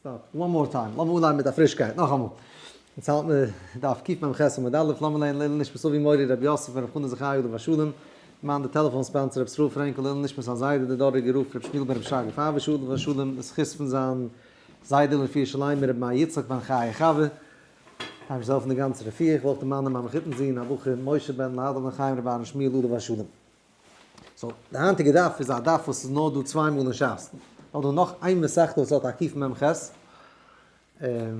Stop. One more time. לאמיר אנהייבן מיט א פרישקייט. נאכאמאל. יעצט האלט מיר דף קמ"ח עמוד א', לאמיר לערנען לעילוי נשמת אבי מורי רבי יוסף בן רבי חנא זכרי' עליו השלום, למען די טעלעפאן sponsor רבי ישראל פרענקל לעילוי נשמת זיין זיידע דער דאראגער רב רבי שמואל בן רבי שרגא פייוויש עליו השלום, די זכות פון זיין זיידע לרפואה שלימה רבי מאיר יצחק בן חיה חוה, אייבערשטער זאל העלפן די גאנצע רפואה, איך וויל אויך דערמאנען מיין מחותן זון הבחור משה בן להדל בן חיים רבי אהרן שמואל עליו השלום. So, די היינטיגע דף איז א דף וואס איז נאר דא צוויי מאל אין שס. נאר דא נאך איין מסכתא וואס האט א קמ"ח,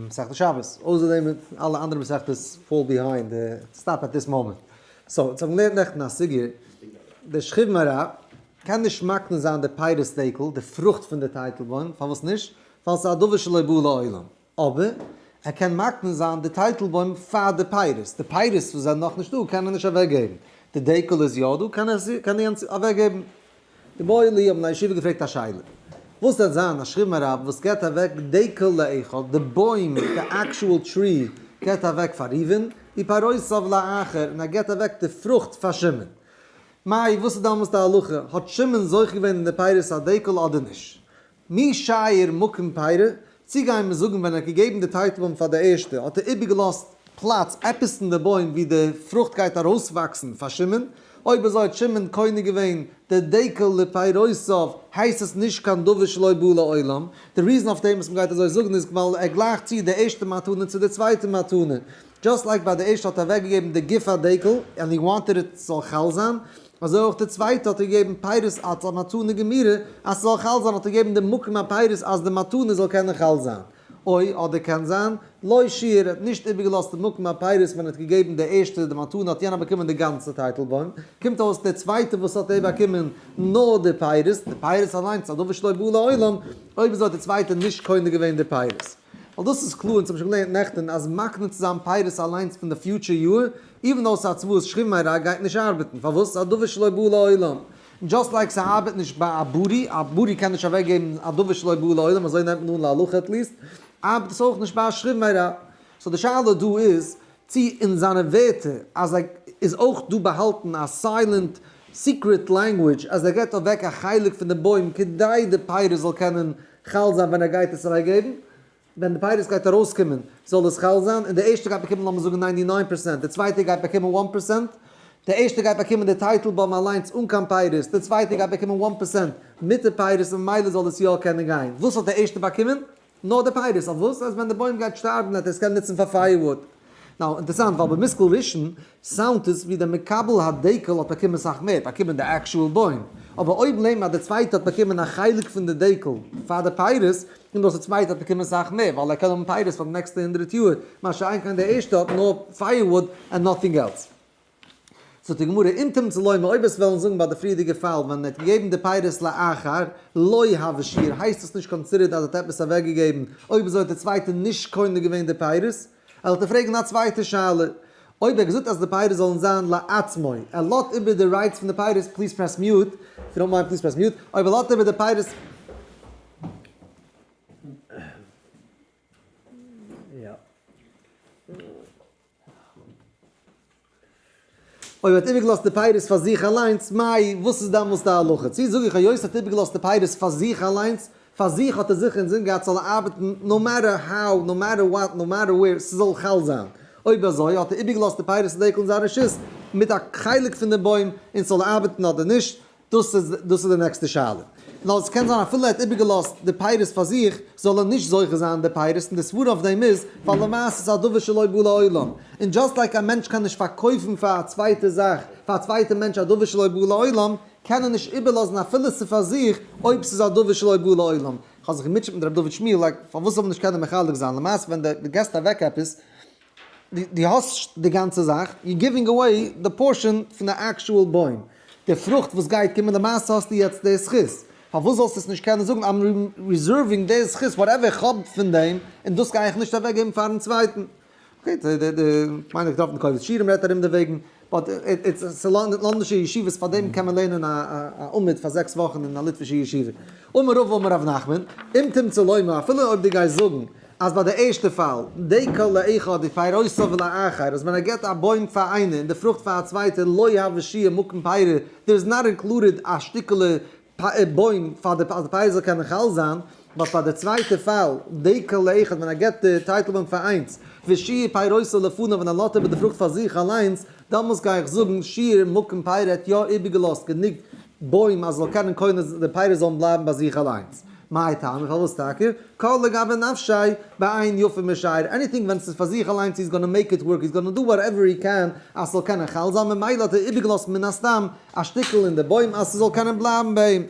מסכת שבת. אויסער דעם אלע אנדערע מסכתות fall behind, stop at this moment. So, אונז האבן געלערנט נעכטן א סוגיא, דער שכיב מרע קען נישט מקנה זיין די פירות דקל, די פרוכט פון די טייטלבוים, פארוואס נישט? ווייל ס'איז א דבר שלא בא לעולם. אבער ער קען מקנה זיין די טייטלבוים פאר די פירות, די פירות וואס זענען נאכנישט דא קען ער נישט אוועקגעבן, די דקל איז יא דא קען ער קען יענץ אוועקגעבן. איבעיא להו האבן די ישיבה געפרעגט א שאלה, וואס וועט זיין א שכיב מרע וואס געבט אוועק דקל לאחד, די בוים, די actual tree, געבט אוועק פאר ראובן, ופירותיו לאחר, און ער געבט אוועק די פרוכט פאר שמעון. מאי, וואס איז דאמאלס די הלכה, האט שמעון זוכה געווען אין די פירות הדקל אדער נישט? מי שייר מקום פירי, צו גייען מיר זאגן ווען ער האט געגעבן די טייטלבוים פאר די ערשטע האט ער איבערגעלאזט פלאץ עפעס אין די בוים ווי די פרוכט גייט ארויסוואקסן פאר שמעון, אויב אזוי האט שמעון קונה געווען די דקל לפירותיו הייסט עס נישט קיין דבר שלא בא לעולם, די reason אויף דעם וואס מ'גייט אזוי זאגן איז ווייל ער גלייכט צו די ערשטע מתנה צו די צווייטע מתנה, just like ביי די ערשטע האט ער אוועקגעגעבן די גוף הדקל and he wanted it ס'זאל חל זיין, אזוי אויך די צווייטע האט ער געגעבן פירות אלס א מתנה גמירה אז ס'זאל חל זיין האט ער געגעבן די מקום הפירות אז די מתנה זאל קענען חל זיין. אוי אדער קען זיין, לא שייר האט נישט איבערגעלאזט די מקום הפירות ווען ער האט געגעבן די ערשטע די מתנה האט יענער באקומען די גאנצע טייטלבוים, קומט אויס די צווייטע וואס האט ער באקומען נאר די פירות, די פירות אליינס איז א דבר שלא בא לעולם, אויב אזוי האט די צווייטע נישט קונה געווען די פירות. ווייל דאס איז קלאר, אונז האבן שוין געלערנט נעכטען אז מקנה צו זיין פירות אליינס פון די future יאר, even though ס'איז א צוואת שכיב מרע גייט נישט ארבעטן, פארוואס? ס'איז א דבר שלא בא לעולם. Just like ס'ארבעט נישט ביי א ברי, א ברי קען נישט אוועקגעבן א דבר שלא בא לעולם, אזוי נעמט מען אן להלכה at least, ארבעט עס אויך נישט ביי א שכיב מרע. So די שאלה דא איז, צי אין זיינע ווערטער אז ער איז אויך דא באהאלטן א silent secret language אז ער געבט אוועק א חלק פון די בוים כדי די פירות זאל קענען חל זיין ווען ער גייט עס אוועקגעבן, ווען די פירות גייט ארויסקומען זאל עס חל זיין, און די ערשטע גייט באקומען לאמיר זאגן ninety nine percent, די צווייטע גייט באקומען one percent, די ערשטע גייט באקומען די טייטלבוים אליינס אן קיין פירות, די צווייטע גייט באקומען one percent מיט די פירות און ממילא זאל עס יא קענען גיין. וואס האט די ערשטע באקומען? נאר די פירות, אויף וואס? אז ווען די בוים גייט שטארבן וועט ער עס קענען נוצן פאר firewood. Now, אינטערסאנט ווייל במושכל ראשון sound עס ווי דער מקבל הדקל האט באקומען סאך מער, באקומען די actual בוים. אבער אויב לערנט מען אז די צווייטע האט באקומען א חלק פון די דקל פאר די פירות, קומט אויס די צווייטע האט באקומען סאך מער, ווייל ער קען האבן פירות פאר די נעקסטע הונדרעט יאר, מה שאין כן די ערשטע האט נאר firewood and nothing else. זאגט די גמרא, אם תמצא לומר, אויב עס וועלן זאגן ביי די פריערדיגע פאל ווען ער האט געגעבן די פירות לאחר, לא הוי שיור, הייסט עס נישט considered אז ער האט עפעס אוועקגעגעבן, אויב אזוי האט דער צווייטער נישט קונה געווען די פירות, ער וועט פרעגן א צווייטע שאלה, אויב ער האט געזאגט אז די פירות זאלן זיין לעצמו, ער לאזט איבער די rights פון די פירות, please press mute, if you don't mind please press mute, אויב ער לאזט איבער די פירות. אויב ער האט איבערגעלאזט די פירות פאר זיך אליינס, מאי, וואס איז דעמאלס די הלכה? צי זאג איך היות ער האט איבערגעלאזט די פירות פאר זיך אליינס, פאר זיך האט ער זיכער אינזין געהאט ס'זאל ארבעטן no matter how, no matter what, no matter where, ס'זאל חל זיין. אויב אזוי האט ער איבערגעלאזט די פירות דקל אין זיין רשות מיט א חלק פון די בוים און ס'זאל ארבעטן אדער נישט, דאס איז דאס איז די נעקסטע שאלה. נאר עס קען זיין אפילו ער האט איבערגעלאזט די פירות פאר זיך, זאל ער נישט זוכה זיין די פירות, און די סברה אויף דעם איז, ווייל למעשה איז א דבר שלא בא לעולם, און just like א מענטש קען נישט פארקויפן פאר א צווייטע זאך, פאר א צווייטע מענטש א דבר שלא בא לעולם, קען ער נישט איבערלאזן אפילו ס'איז פאר זיך, אויב ס'איז א דבר שלא בא לעולם. כ'האב זיך געמוטשעט מיט ר' דוד שמואל, like, פארוואס זאל מען נישט קענען מחלק זיין? למעשה ווען דו געסט אוועק עפעס, דו האסט די גאנצע זאך, you giving away די portion פון די actual בוים, די פרוכט וואס גייט קומען, למעשה האסטו יעצט די זכות, פארוואס זאלסטו עס נישט קענען זאגן I'm reserving די זכות whatever איך האב פון דעם, און דאס גיי איך נישט אוועקגעבן פארן צווייטן. Okay, די די כ'מיין איך דארף די קובץ שיעורים רעדט ארום דערוועגן, but it's לומדישע ישיבות פאר דעם קען מען לערנען א עמוד פאר זעקס וואכן אין א ליטווישע ישיבה. אמר רבא אמר רב נחמן, אם תמצא לומר אפילו אויב דו גייסט זאגן אז ביי די ערשטע פאל, דקל לאחד ופירותיו לאחר, אז ווען ער געבט א בוים פאר איינער און די פרוכט פאר א צווייטער לא הוי שיור מקום פירי, there is not included א שטיקעלע בוים פאר די אז די פירות זאל קענען חל זיין, But פאר די צווייטע פאל, דקל לאחד ווען ער געבט די טייטלבוים פאר איינס, ושייר פירותיו לפניו ווען ער לאזט איבער די פרוכט פאר זיך אליינס, דאמאלס גיי איך זאגן שייר מקום פירי האט יא איבערגעלאזט גענוג בוים אז זאל קענען קונה די פירות זאלן בלייבן ביי זיך אליינס. מאי טעמא פארוואס טאקע? כל לגבי נפשיה בעין יפה משייר, anything ווען ס'איז פאר זיך אליינס he's gonna make it work he's gonna do whatever he can אז ס'זאל קענען חל זיין ממילא האט ער איבערגעלאזט מן הסתם א שטיקל אין די בוים אז ס'זאל קענען בלייבן ביי אים.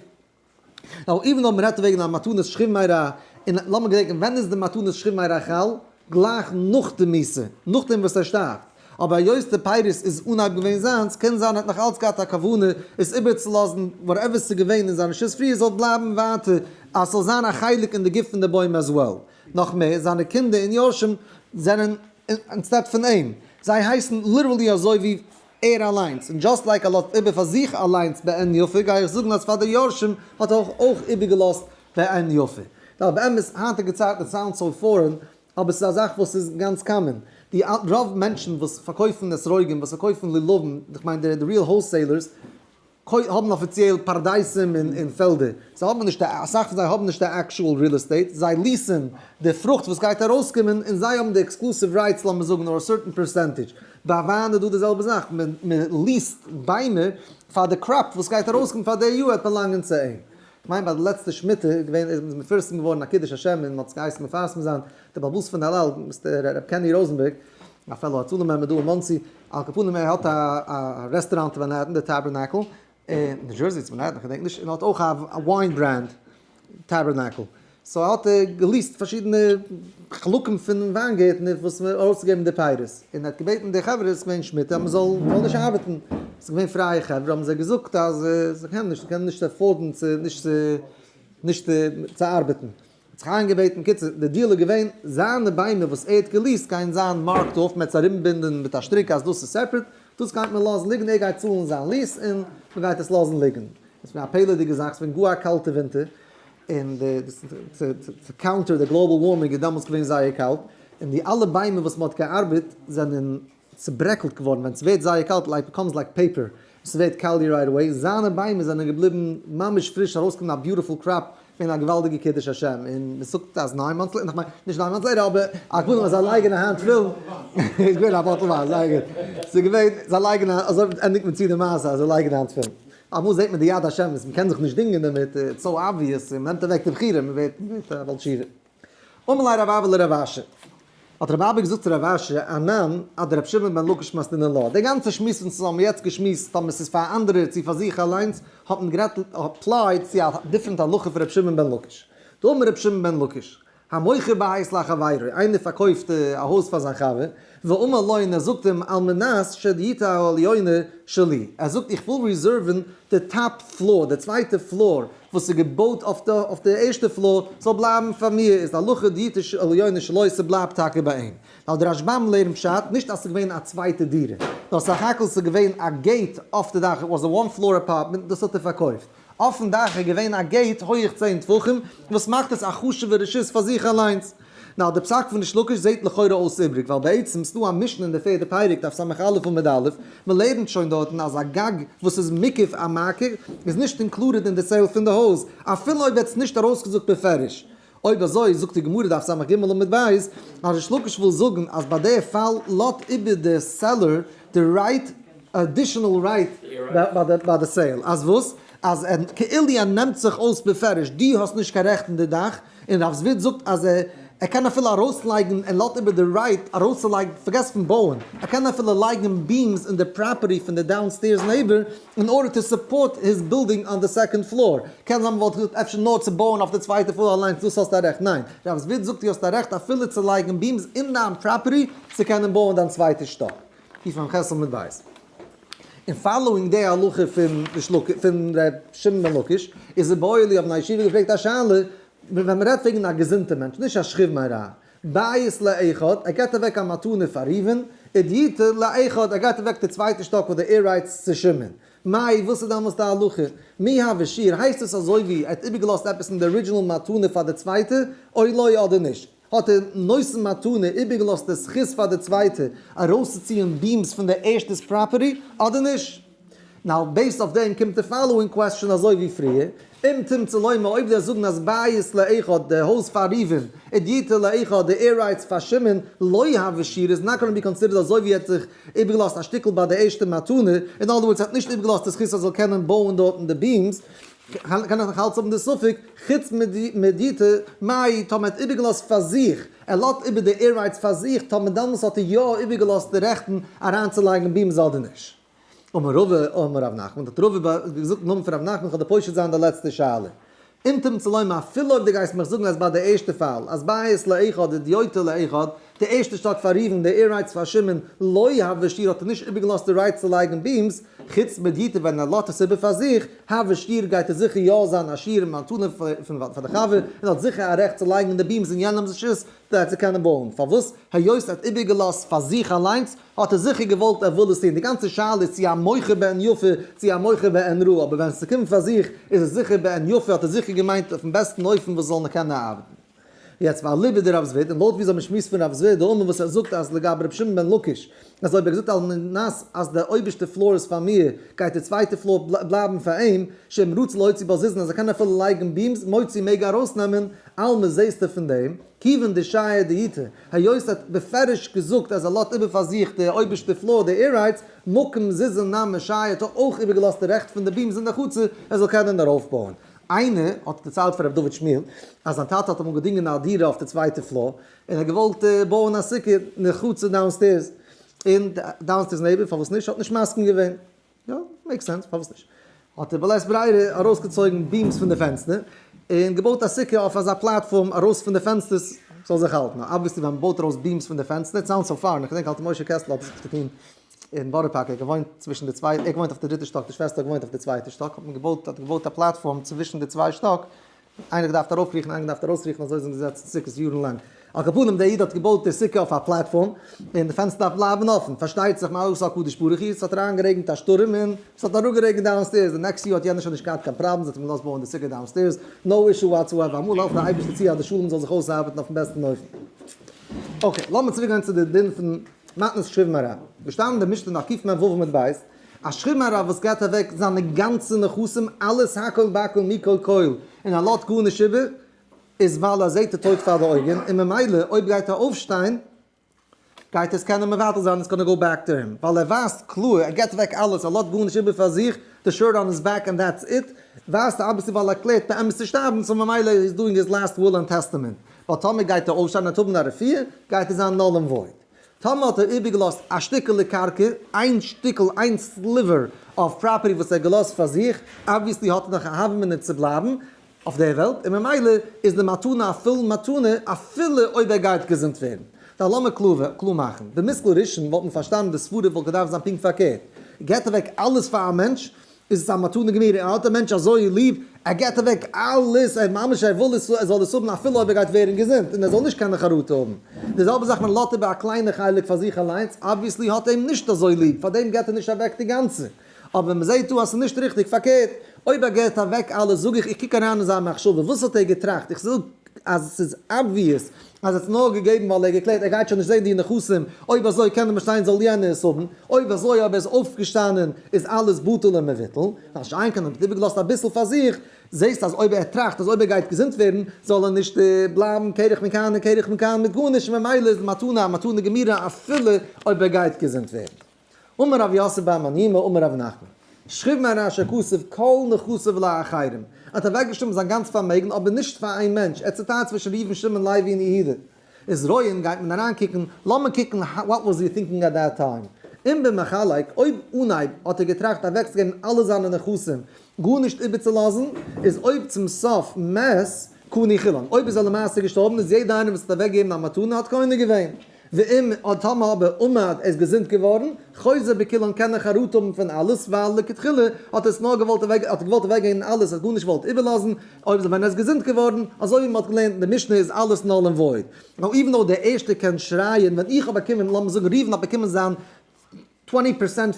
Now even though מ'רעדט וועגן א מתנת שכיב מרע, און לאמיר געדענקען ווען איז די מתנת שכיב מרע חל? גלייך נאך די מיתה, נאכדעם וואס ער שטארבט. אבער היות די פירות איז אנהייב געווען זיינס, קען זיין ער האט נאך אלץ געהאט א כוונה עס איבערצולאזן whatever ס'איז געווען אין זיין רשות פריער זאל בלייבן ווייטער אז ס'זאל זיין א חלק אין די גוף פון די בוים as well. נאך מער, זיינע קינדער און יורשים זענען instead פון אים. זיי הייסן literally אזוי ווי ער אליינס, און just like ער לאזט איבער פאר זיך אליינס בעין יפה, גיי איך זאגן אז פאר די יורשים האט ער אויך איבערגעלאזט בעין יפה. ווייל באמת היינטיגע צייטן it sounds so foreign, אבער ס'איז א זאך וואס איז גאנץ common. די רוב מענטשן וואס פארקויפן אתרוגים, וואס פארקויפן לולבים, איך מיין די real wholesalers, האבן אפיציעל פרדסים און פעלדער, זיי האבן נישט די, אסאך פון זיי האבן נישט די actual real estate, זיי lease ן די פרוכט וואס גייט ארויסקומען און זיי האבן די exclusive rights לאמיר זאגן נאר א certain percentage, ביי וויין איז דא די זעלבע זאך, מען lease ט ביימער פאר די crop וואס גייט ארויסקומען פאר די יאר וועט באלאנגען צו אים. כ'מיין ביי די לעצטע שמיטה איז געווען איז מפורסם געווארן א קידוש השם און מ'האט עס געהייסן מפרסם זיין, די בעל הבית פון די אל על, Mister ר' קעני ראזענבערג, א fellow הצלה member דא אין מאנסי, על כל פנים ער האט א רעסטוראנט אין מאנהעטן די Tabernacle, אין ניו דזשערסי צו מאנהעטן כ'געדענק נישט, און האט אויך א wine brand Tabernacle, so האט ער גע lease ט פארשידענע חלקים פון וויינגערטנער וואס מען ארויסצוגעבן די פירות, און ער האט געבעטן די חברה, עס איז געווען שמיטה אז מען זאל נישט ארבעטן, עס איז געווען פרייע חברה האבן זיי געזאגט אז זיי קענען נישט, זיי קענען נישט afford ן צו נישט צו נישט צו ארבעטן. האט זיך איינגעבעטן, קיצור, די deal איז געווען, זיינע ביימער וואס ער האט גע lease ט גייען זיין marked off, מען וועט עס ארומבינדען מיט א שטריק אז דאס איז separate, דאס גייט מען לאזן ליגן, ער גייט צאלן זיין lease און מען גייט עס לאזן ליגן. עס איז געווען א פלא'דיגע זאך, עס איז געווען גאר א קאלטע ווינטער, און די צו counter די global warming איז דעמאלטס געווען זייער קאלט, און די אלע ביימער וואס מען האט געארבעט זענען צוברעקלט געווארן, ווען ס'ווערט זייער קאלט like becomes like paper, ס'ווערט קאליע right away, זיינע ביימער זענען געבליבן ממש פריש ארויסגעקומען א beautiful crop, געווען א געוואלדיגע קידוש השם, און מ'זאגט אז nine months later, כ'מיין נישט nine months later אבער א גמרא אז זיי לייגן אהין תפילין, איז געווען א bottle וויין, זייער גוט, ס'איז געווען זיי לייגן אהין, אזוי ענדיגט מען צו די מעשה אז זיי לייגן אהין תפילין, אמאל זעט מען די יד השם וואס מ'קען זיך נישט דינגען דערמיט, it's so obvious, און מ'נעמט אוועק די בחירה, מ'ווערט א בעל תשובה. אמר ליה רב אבא לרב אשי, האט רב אבא געזאגט צו רב אשי, אנן אדרב שמעון בן לקיש מתנינן לה, די גאנצע שמועס וואס אונז האבן יעצט געשמועסט טאמער ס'איז פאר אנדערע צו פאר זיך אליינס, האט מען גערעדט applied צו א different הלכה פון רבי שמעון בן לקיש. דאמר רבי שמעון בן לקיש, המוכר בית לחבירו, איינער פארקויפט א הויז פאר זיין חבר, ואמר לו און ער זאגט אים על מנת שדיוטא העליונה שלי, ער זאגט איך וויל reserve ן די top floor, די צווייטע floor וואס איז געבויט אויף די ערשטע floor זאל בלייבן פאר מיר, איז די הלכה דיוטא העליונה שלו, ס'בלייבט טאקע ביי אים. ווייל די רשב"ם לערנט פשט, נישט אז ס'איז געווען א צווייטע דירה, נאר סך הכל ס'איז געווען א gate אויף די דאך, it was a one floor apartment, דאס האט ער פארקויפט. אויפן דאך איז געווען א gate הויעך 10 טפחים, וואס מאכט עס א חשוב'ע רשות פאר זיך אליינס. Now, די פסק פון ריש לקיש זעהט לכאורה אויס איבריג, ווייל בעצם ס'דא א משנה אין די פערדע פרק דף ס"א עמוד א', מ'לערנט שוין דארטן אז א גג וואס איז מקיף א מעקה איז נישט included אין די sale פון די הויז, אפילו אויב ער האט עס נישט ארויסגעזאגט בפירוש. אויב אזוי זאגט די גמרא דף ס"ג עמוד ב', אז ריש לקיש וויל זאגן אז ביי די פאל לאזט איבער די seller די right, additional right ביי די sale, אז וואס? אז ער כאילו ער נעמט זיך אויס בפירוש דו האסט נישט קיין רעכט אין די דאך, און רב זביד זאגט אז ער קען אפילו ארויסלייגן, ער לאזט איבער די right ארויסצולייגן, פארגעס פון בויען, ער קען אפילו לייגן beams אין די property פון די downstairs neighbor in order to support his building on the second floor, קען זיין מ'וואלט געזאגט אפשר נאר צו בויען אויף די צווייטע floor אליינס דאס האסטו א רעכט, ניין, רב זביד זאגט דו האסט א רעכט אפילו צו לייגן beams אין דיין property צו קענען בויען דיין צווייטע שטאק. קמ"ח עמוד ב'. און following די הלכה פון ריש לקיש פון ר' שמעון בן לקיש איז איבעיא להו האבן א ישיבה געפרעגט א שאלה ווען מען רעדט וועגן א געזונטע מענטש נישט א שכיב מרע בית לאחד ער געבט אוועק א מתנה פאר ראובן ודיוטא לאחד ער געבט אוועק די צווייטע שטאק וואס די air rights צו שמעון מאי וואס איז דאמאלס די הלכה מי הוי שיור הייסט עס אזוי ווי ער האט איבערגעלאזט עפעס אין די original מתנה פאר די צווייטע או לא אדער נישט. האט ער נותן מתנה איבערגעלאזט די זכות פאר די צווייטע ארויסצוציען beams פון די ערשטע'ס property אדער נישט? Now based אויף דעם קומט די following question אזוי ווי פריער, אם תמצא לומר, אויב דו וועסט זאגן אז בית לאחד, די הויז פאר ראובן, ודיוטא לאחד, די air rights פאר שמעון, לא הוי שיור is not gonna be considered אזוי ווי ער האט זיך איבערגעלאזט א שטיקל ביי די ערשטע מתנה, in other words ער האט נישט איבערגעלאזט די זכות ער זאל קענען בויען דארטן די beams, קען איך נאך אלץ האבן די ספק, חוץ מדיוטא, מאי טאמער ער האט איבערגעלאזט פאר זיך, ער לאזט איבער די air rights פאר זיך, טאמער דעמאלס האט ער יא איבערגעלאזט די רעכטן אריינצולייגן beams אדער נישט. אמר רבא אמר רב נחמן, האט רבא געזאגט אין נאמען פון רב נחמן, איך וועל דיר פושט זיין די לעצטע שאלה. אם תמצא לומר אפילו אויב דו גייסט מיך זאגן אז ביי די ערשטע פאל, אז בית לאחד ודיוטא לאחד, די ערשטע שטאק פאר ראובן, די air rights פאר שמעון, לא הוי שיור האט ער נישט איבערגעלאזט די rights צו לייגן beams, חוץ מדיוטא ווען ער לאזט עס איבער פאר זיך, הוי שיור גייט עס זיכער יא זיין א שיור און מתנה פאר די חבר, און האט זיכער א רעכט צו לייגן די beams אין יענעמ'ס רשות כדי צו קענען בויען. פארוואס? היות ער האט איבערגעלאזט פאר זיך אליינס, האט ער זיכער געוואלט ער וויל עס טון. די גאנצע שאלה איז צו א מוכר בעין יפה צו א מוכר בעין רעה, אבער ווען ס'קומט פאר זיך איז עס זיכער בעין יפה, האט ער זיכער געמיינט אויפן בעסטן אופן וואס זאל נאר קענען ארבעטן. יעצט ואליבא דרב זביד, און לויט וויאזוי מ'שמועסט פון רב זביד, דאמר וואס ער זאגט אז לגבי רבי שמעון בן לקיש, אז אויב ער האט געזאגט על מנת אז די אויבערשטע floor איז פאר מיר, גייט די צווייטע floor בלייבן פאר אים, שאם רצה להוציא בה זיזין אז ער קען אפילו לייגן beams, מוציא מעג ער ארויסנעמען, אלמא זעהסטו פון דעם, כיוון דשייר דיוטא, היות ער האט בפירוש געזאגט אז ער לאזט איבער פאר זיך די אויבערשטע floor די air rights, מקום זיזין נמי שייר האט ער אויך איבערגעלאזט די רעכט פון די beams אין די חצר ער זאל קענען ארויפבויען. איינער האט דערציילט פאר ר' דוד שמיעל אז זיין טאטע האט אמאל געדינגען א דירה אויף די צווייטע floor און ער האט געוואלט בויען א סוכה אין די חצר downstairs, און downstairs neighbor פארוואס נישט האט נישט מסכים געווען, יא make sense פארוואס נישט, האט ער בלית ברירה ארויסגעצויגן beams פון די פענסטער און געבויט א סוכה אויף אזא platform ארויס פון די פענסטערס זאל זיך האלטן, obviously ווען מ'בויט ארויס beams פון די פענסטער, it sounds so far, און איך געדענק אלטער משה קעסטל האט עס געטון אין בארא פארק, ער האט געוואוינט צווישן די צוויי, ער האט געוואוינט אויף די דריטע שטאק, די שוועסטער האט געוואוינט אויף די צווייטע שטאק, האט מען געבויט, האט געבויט א platform צווישן די צוויי שטאק, איינער האט געדארפט ארויפקריכן, איינער געדארפט ארויסקריכן, אזוי זענען געזעצן סוכות יארן לאנג. על כל פנים, דער איד האט געבויט די סוכה אויף א platform, און די פענסטער דארף בלייבן אפן, פארשטייט זיך מה עשה הקדוש ברוך הוא, עס האט אריינגערעגנט א שטורעם און עס האט אראפגערעגנט downstairs, די next יאר האט יענער שוין נישט געהאט קיין problems, האט אים געלאזט בויען די סוכה downstairs, no issue whatsoever, אמאל העלפט דער אייבערשטער צו אז די שלום זאל זיך אויסארבעטן אויפן בעסטן אופן. okay, לאמיר צוריק גיין צו די דין פון מתנת שכיב מרע. געשטאנען אין די משנה אין דף קמ"ו עמוד ב', א שכיב מרע וואס געבט אוועק זיינע גאנצע נכסים אלעס הכל בכל מכל כל און ער לאזט גארנישט איבער, איז ווייל ער זעט די טויט פאר די אויגן, און ממילא אויב גייט ער אויפשטיין גייט עס קענען מבטל זיין, it's gonna go back to him, ווייל ער ווייזט קלאר, ער געבט אוועק אלעס, ער לאזט גארנישט איבער פאר זיך, the shirt on his back and that's it, ווייזט ער obviously ווייל ער קלערט באמת צו שטארבן, so ממילא he's doing his last will and testament, ווייל טאמער גייט ער אויפשטיין און האבן א רפואה, גייט עס זיין null and void. טאמער האט ער איבערגעלאזט א שטיקעלע קרקע, איין שטיקל, איין sliver of property וואס ער האט געלאזט פאר זיך, obviously האט ער נאך א הוה אמינא צו בלייבן אויף דער וועלט, און ממילא איז די מתנה א full מתנה אפילו אויב ער גייט געזונט ווערן. דא לאמיר קלאר מאכן, במושכל ראשון וואלט מען פארשטאנען די סברה וואלט געדארפט זיין פונקט פארקערט, געבט אוועק אלעס פאר א מענטש, איז עס א מתנה גמורה, ער האט א מענטש אזוי ליב, ער געבט אוועק אלעס, ער ממש ער וויל עס ער זאל עס האבן אפילו אויב ער גייט ווערן געזונט, און ער זאל נישט קענען חרטה האבן. די זעלבע זאך ווען ער לאזט איבער א קליינע חלק פאר זיך אליינס, obviously האט ער אים נישט אזוי ליב, פארדעם געבט ער נישט אוועק די גאנצע. אבער ווען מ'זעט דא אז ס'איז נישט ריכטיג, פארקערט, אויב ער געבט אוועק אלעס, זאג איך, איך קוק אריין אין זיין מחשבה, וואס האט ער געטראכט, איך זאג אז ס'איז obvious אז ער האט עס נאר געגעבן ווייל ער האט געקלערט ער גייט שוין נישט זען די נכסים, אויב אזוי קען ער באשטיין זאל יענער עס האבן, אויב אזוי אויב ער איז אויפגעשטאנען איז אלעס בטל ומבוטל, מה שאין כן אויב ער האט איבערגעלאזט אביסל פאר זיך, זעסט אז אויב ער טראכט אז אויב ער גייט געזונט ווערן זאל ער נישט בלייבן קרח מכאן און קרח מכאן מיט גארנישט ממילא איז די מתנה א מתנה גמורה אפילו אויב ער גייט געזונט ווערן. אמר רב יוסף בר מניומי אמר רב נחמן, שכיב מרע שכתב כל נכסיו לאחרים, ער האט אוועקגעשריבן זיין גאנץ פארמעגן אבער נישט פאר איין מענטש, ער האט צוטיילט צווישן ראובן שמעון לוי און יהודה. איז רואים גייט מען אריינקוקן, לאמיר קוקן what was he thinking at that time. אם במחלק, אויב אנהייב האט ער געטראכט אוועקצוגעבן אלע זיינע נכסים גארנישט איבערצולאזן, איז אויב צום סוף מת קני כולן, אויב איז ער למעשה געשטארבן איז יעדער איינער וואס האט אוועקגעגעבן א מתנה האט קונה געווען. ואם אט טאמער אבער עמד ער איז געזונט געווארן, חוזר בכולן קען ער חרטה האבן פון אלעס, ווייל לכתחילה האט ער עס נאר געוואלט אוועק האט ער געוואלט אוועקגעבן אלעס ער האט גארנישט געוואלט איבערלאזן, אויב ווען ער איז געזונט געווארן, אזוי ווי מען האט געלערנט אין די משנה איז אלעס null and void. Now even though דער ערשטער קען שרייען ווען איך האב באקומען לאמיר זאגן ראובן האט באקומען זיין 20%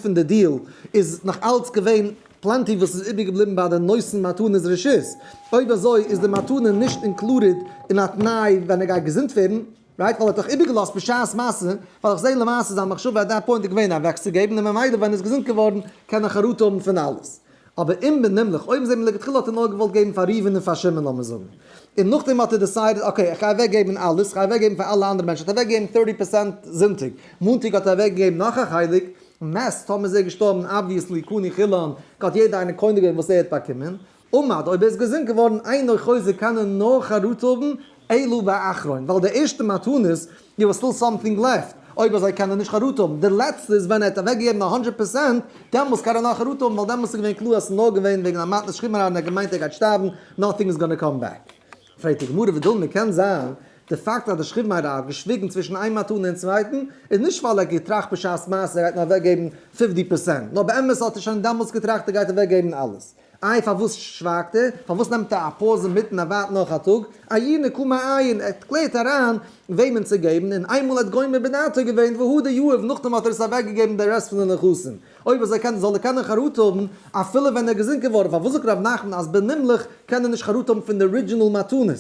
פון די deal איז נאך אלץ געווען plenty וואס איז איבערגעבליבן ביי די נותן מתנות רשות, אויב אזוי איז די מתנה נישט included אין א תנאי ווען ער גייט געזונט ווערן, right? ווייל ער האט דאך איבערגעלאזט בשעת מעשה, ווייל איך זעה למעשה זיין מחשבה at that point איז געווען אוועקצוגעבן און ממילא ווען ער איז געזונט געווארן קען ער חרטה האבן פון אלעס. אבער אם בנמלך, אויב זעט מען לכתחילה האט ער נאר געוואלט געבן פאר ראובן און פאר שמעון לאמיר זאגן, און נאכדעם האט ער decided okay איך גיי אוועק געבן אלעס, איך גיי אוועק געבן פאר אלע אנדערע מענטשן, האט ער אוועק געגעבן 30% זונטאג, מאנטאג האט ער אוועק געגעבן נאך א חלק, מת, טאמער איז ער געשטארבן obviously קנו כולן, האט יעדער איינער קונה געווען וואס ער האט באקומען, עמד, אויב ער איז געזונט געווארן אינו חוזר קען ער נאר חרטה האבן אלא באחרון, ווייל די ערשטע מתנות there was still something left, אויב אזוי קען ער נישט חרטה האבן, די לעצטע איז ווען ער האט אוועקגעגעבן א הונדרעט פערסענט, דעמאלס קען ער נאר חרטה האבן ווייל דעמאלס איז געווען קלאר אז ס'איז נאר געווען וועגן א מתנת שכיב מרע און ער האט געמיינט ער גייט שטארבן, nothing is gonna come back. פרעגט די גמרא ודילמא קען זיין די פאקט אז די שכיב מרע האט געשוויגן צווישן איין מתנה און צווייטן איז נישט ווייל ער האט געטראכט בשעת מעשה ער גייט נאר אוועקגעבן 50%, נאר באמת האט ער שוין דעמאלס געטראכט ער גייט אוועקגעבן אלעס. איי פארוואס שווייגט ער? פארוואס נעמט ער א pause אינמיטן ער ווארט נאך א טאג? עיוני קא מעיין, ער קלערט אריין וועמען צו געבן, און איינמאל ער האט גומר בדעתו געווען והדר יהיב, נאכדעם האט ער עס אוועקגעגעבן די רעסט פון די נכסים. אויב אזוי קען זאל ער קענען חרטה האבן אפילו ווען ער איז געזונט געווארן, פארוואס זאגט ר' נחמן אז בנמלך קען ער נישט חרטה האבן פון די original מתנות?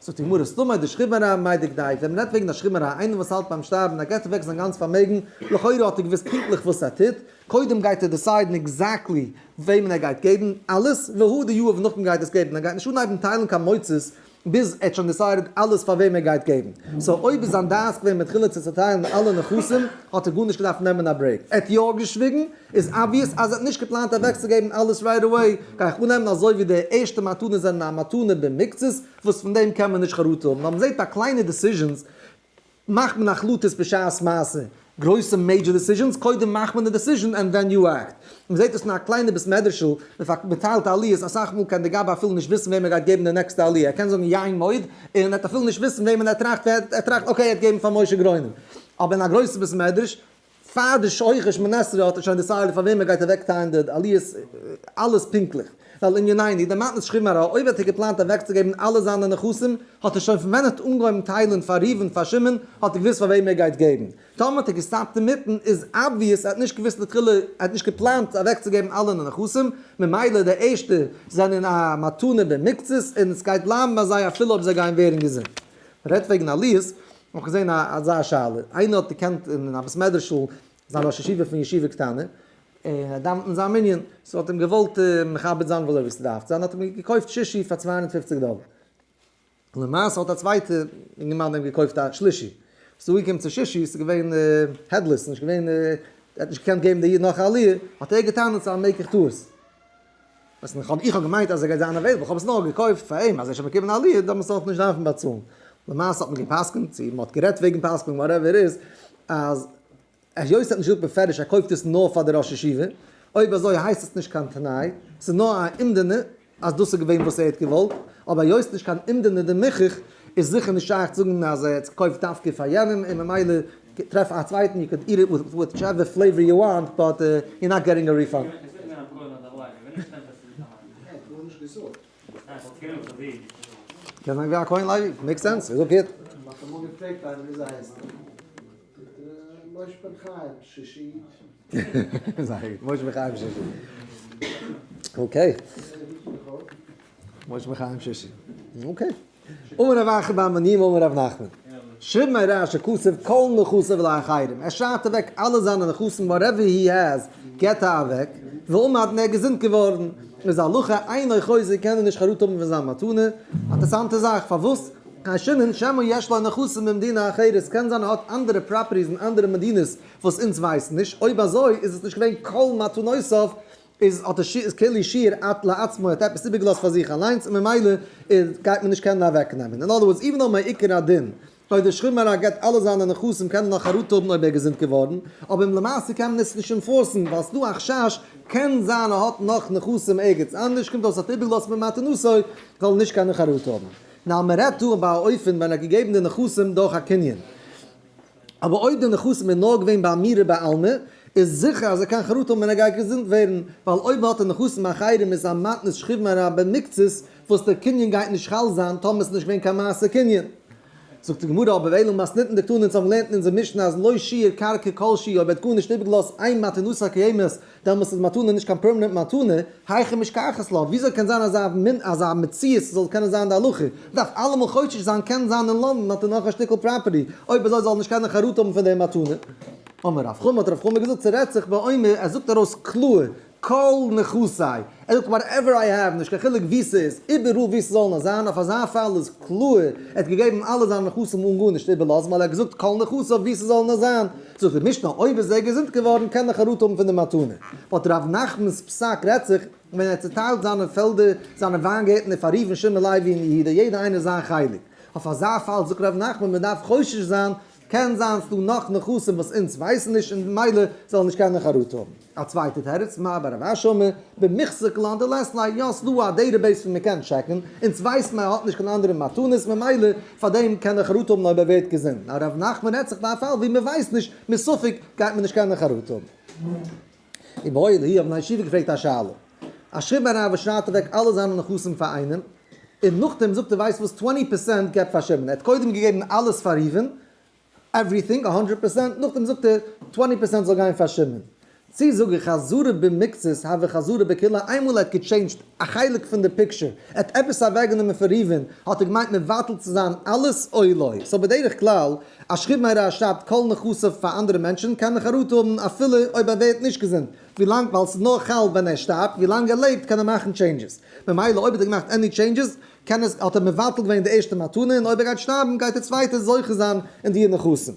זאגט די גמרא, סתמא דשכיב מרע מאי דכדאי, ווען מ'רעדט וועגן א שכיב מרע, איינער וואס האלט ביים שטארבן, ער געבט אוועק זיין גאנץ פארמעגן, לכאורה האט ער געוואוסט פונקטליך וואס ער טוט, קודם גייט ער decide ן exactly וועמען ער גייט געבן אלעס, והדר יהיב נאכדעם גייט ער עס געבן, ער גייט נישט אנהייבן טיילן קיין מוציא'ס ביז ער האט שוין decided אלעס פאר וועם ער גייט געבן, so אויב איז זיין דעת געווען מתחילה צו צוטיילן אלע נכסים, האט ער גארנישט געדארפט נעמען א break, ער האט יא געשוויגן, איז obvious אז ער האט נישט געפלאנט אוועקצוגעבן אלעס right away, גיי איך אננעמען אזוי ווי די ערשטע מתנות זענען א מתנה במקצת וואס פון דעם קען מען נישט חרטה האבן, נאר מ'זעט ביי קליינע decisions מאכט מען החלטות בשעת מעשה, גרויסע major decisions קודם מאכט מען די decision and then you act, מ'זעט עס אין א קליינע בית מדרש'ל, מ'טיילט עליות, אסאך מאל קען די גבאי אפילו נישט וויסן וועם ער גייט געבן די נעקסטע עליה, ער קען זאגן יין מוד און ער וועט אפילו נישט וויסן וועמען ער טראכט, ער טראכט okay ער האט געגעבן פאר משה גרוינער, אבער אין א גרויסע בית מדרש פאר די שוחר שמונה עשרה האט ער שוין decided פאר וועם ער גייט אוועקטיילן די עליות, אלעס פונקטליך. ווייל אין יונייני, די מתנת שכיב מרע, אויב האט ער געפלאנט אוועקצוגעבן אלע זיינע נכסים, האט ער שוין פון ווען ער האט אנגעהויבן טיילן פאר ראובן פאר שמעון, האט ער געוואוסט פאר וועם ער גייט געבן. טאמער האט ער געסטאפט אינמיטן, איז obvious ער האט נישט געוואוסט לכתחילה, ער האט נישט געפלאנט אוועקצוגעבן אלע נכסים, ממילא די ערשטע זענען א מתנה במקצת, און עס גייט בלייבן ביי זיי אפילו אויב זיי גייען ווערן געזונט. מ'רעדט וועגן עליות, האב איך געזען אזא שאלה, איינער האט געקענט אין א בית מדרש'ל זיין ראש ישיבה פון ישיבה קטנה, און ער דאווענט אין זיין מנין, so האט אים געוואלט מכבד זיין אזוי ווי ס'דארף זיין, האט אים געקויפט שישי פאר 250 דאלער. למעשה האט א צווייטע אינגערמאן אים געקויפט א שלישי, ס'איז אנגעקומען צו שישי, ס'איז געווען headless, נישט געווען, ער האט נישט געקענט געבן די איד נאך א עליה, האט ער געטענה'ט ס'איז א מקח טעות. וואס איך האב איך האב געמיינט אז ער גייט זיין available, איך האב עס נאר געקויפט פאר אים אז ער זאל באקומען א עליה, דאן זאל איך נישט דארפן באצאלן. למעשה האט מען גע'פסק'נט, צו מען האט גערעדט וועגן פסק'נען whatever it is, אז היות ער האט נישט געזאגט בפירוש ער קויפט עס נאר פאר די ראש ישיבה, אויב אזוי הייסט עס נישט קיין תנאי, ס'איז נאר א אומדנא אז דאס איז געווען וואס ער האט געוואלט, אבער היות ס'נישט קיין אומדנא דמוכח, איז זיכער נישט שייך צו זאגן אז ער האט עס געקויפט דווקא פאר יענעם, און ממילא טרעף א צווייטן, you could eat it with whichever flavor you want, but you're not getting a refund. קען זיין ווי א כהן לוי, makes sense, איז okay. זייער גוט, משה בן חיים שישי. Okay. משה בן חיים שישי. Okay. אמר רב אחא בר מניומי אמר רב נחמן. שכיב מרע שכתב כל נכסיו לאחרים. ער שרייבט אוועק אלע זיינע נכסים whatever he has געט ער אוועק. ועמד און ער איז געזונט געווארן. איז הלכה אינו חוזר קען ער נישט חרטה האבן פון זיין מתנה. אינטערסאנטע זאך פארוואס חיישינן שמא יש לו נכסים במדינה אחרת קען זיין ער האט אנדערע properties אין אנדערע מדינות וואס אונז ווייסן נישט, אויב אזוי איז עס נישט געווען כל מתנותיו, איז האט ער איז כאילו שייר את לעצמו האט עפעס איבערגעלאזט פאר זיך אליינס און ממילא איז גייט מען נישט קענען אוועקנעמען, אין other words even though מעיקר הדין אויב דער שכיב מרע געבט אלע זיינע נכסים קען ער נאך חרטה האבן אויב ער איז געזונט געווארן, אבער למעשה קען מען עס נישט enforce ן ווייל ס'דא א חשש קען זיין ער האט נאך נכסים ערגעץ אנדערש קומט אויס האט איבערגעלאזט ממתנותו זאל ער נישט קענען חרטה האבן. נאר מען רעדט דא ביי א אופן ווען ער האט געגעבן די נכסים דורך א קנין. אבער אויב די נכסים איז נאר געווען באמירה בעלמא, איז זיכער אז ער קען חרטה האבן ווען ער גייט געזונט ווערן, ווייל אויב האט ער נכסים אחרים איז א מתנת שכיב מרע במקצת וואס דער קנין גייט נישט חל זיין טאמער עס איז נישט געווען קיין מעשה קנין. זאגט די גמרא אבער ואלא מתניתין דקתני אונז האבן געלערנט אין אונזער משנה אז לא שייר קרקע כל שהוא אויב ער האט גארנישט איבערגעלאזט אין מתנתו קיימת דעמאלס איז מתנה נישט קיין permanent מתנה, היכי משכחת לה, וויאזוי קען זיין אזא מין אזא מציאות ס'זאל קענען זיין די הלכה? מ'דארף אלעמאל חושש זיין קען זיין אין לאנדאן האט ער נאך א שטיקל property, אויב אזוי זאל ער נישט קענען חרטה האבן פון די מתנה. אמר רב חמא האט רב חמא געזאגט ס'רעדט זיך באומר ער זאגט ארויס קלאר כל נכסיי, ער זאגט whatever I have, נישט קיין חילוק וואו ס'איז, איבעראל וואו ס'זאל נאר זיין, אויף אזא פאל איז קלאר, ער האט געגעבן אלע זיינע נכסים אן גארנישט איבערלאזן, ווייל ער האט געזאגט כל נכסיו וואו ס'זאל נאר זיין. זאגט די משנה, אויב איז ער געזונט געווארן קען ער חרטה האבן פון די מתנה. but ר' נחמנ'ס פסק רעדט זיך ווען ער האט צוטיילט זיינע פעלדער, זיינע וויינגערטנער פאר ראובן, שמעון, לוי און יהודה, יעדער איינער זיין חלק. אויף אזא פאל זאגט ר' נחמן מען דארף חושש זיין, קען זיין ס'דא נאך נכסים וואס אונז ווייסן נישט און ממילא זאל ער נישט קענען חרטה האבן. א צווייטע תירוץ, מר בר רב אשי אמר, במחזק לן דלית ליה, יא ס'דא א database ווי מ'קען טשעקן, אונז ווייסן מען האט נישט קיין אנדערע מתנות ממילא פאר דעם קען ער חרטה האבן אויב ער ווערט געזונט, נאר ר' נחמן רעדט זיך ביי א פאל ווי מ'ווייסט נישט, מספק גייט מען נישט קענען חרטה האבן. איבעיא להו האבן א ישיבה געפרעגט א שאלה. א שכיב מרע וואס שרייבט אוועק אלע זיינע נכסים פאר איינעם, און נאכדעם זאגט ער ווייסט וואס twenty percent געב פאר שמעון, ער האט קודם געגעבן אלעס פאר ראובן, everything א הונדרעט percent, נאכדעם זאגט ער twenty percent זאל גיין פאר שמעון. צי זאג איך חזרה במקצת הוי חזרה בכולה, איינמאל ער האט געטשעינדזשט א חלק פון די picture, ער האט עפעס אוועקגענומען פון ראובן, האט ער געמיינט מבטל צו זיין אלעס או לא. so בדרך כלל א שכיב מרע שרייבט כל נכסיו פאר אנדערע מענטשן קען ער חרטה האבן אפילו אויב ער ווערט נישט געזונט, ווילאנג ווייל ס'איז נאר חל ווען ער שטארבט, ווילאנג ער לעבט קען ער מאכן changes, ממילא אויב האט ער געמאכט any changes קען עס האט ער מבטל געווען די ערשטע מתנה און אויב ער גייט שטארבן גייט די צווייטע זוכה זיין אין די נכסים.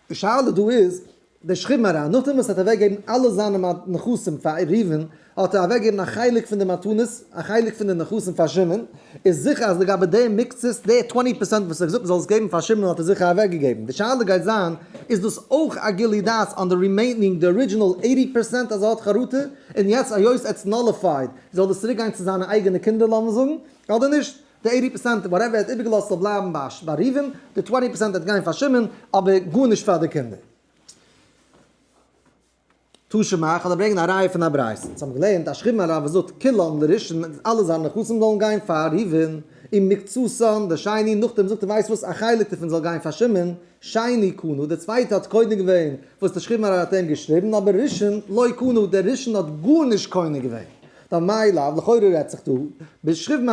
די שאלה דא איז דער שכיב מרע, נאכדעם וואס ער האט אוועקגעגעבן אלע זיינע נכסים פאר ראובן, האט ער אוועקגעגעבן א חלק פון די מתנות, א חלק פון די נכסים פאר שמעון, איז זיכער אז לגבי די מקצת, די twenty percent וואס ער האט געזאגט מ'זאל עס געבן פאר שמעון האט ער זיכער אוועקגעגעבן. די שאלה גייט זיין, איז דאס אויך א גילוי דעת on the remaining, די original eighty percent אז ער האט חרטה, און יעצט היות it's nullified, זאל דאס צוריקגיין צו זיינע אייגענע קינדער לאמיר זאגן, אדער נישט? די eighty percent whatever ער האט איבערגעלאזט זאל בלייבן ביי ראובן, די twenty percent וועט גיין פאר שמעון, אבער גארנישט פאר די קינדער. תא שמע, כ'וועל דיר ברענגען א ראיה פון א ברייתא. אונז האבן געלערנט א שכיב מרע וואס זאגט כולן לראשון אלע זיינע נכסים זאלן גיין פאר ראובן, ומקצתן לשני, נאכדעם זאגט ער ווייסט וואס א חלק דערפון זאל גיין פאר שמעון, שני קנה, דער צווייטער האט קונה געווען וואס דער שכיב מרע האט אים געשריבן, אבער ראשון לא קנה, דער ראשון האט גארנישט קונה געווען. דמאי לאו, לכאורה רעדט זיך דא בשכיב מ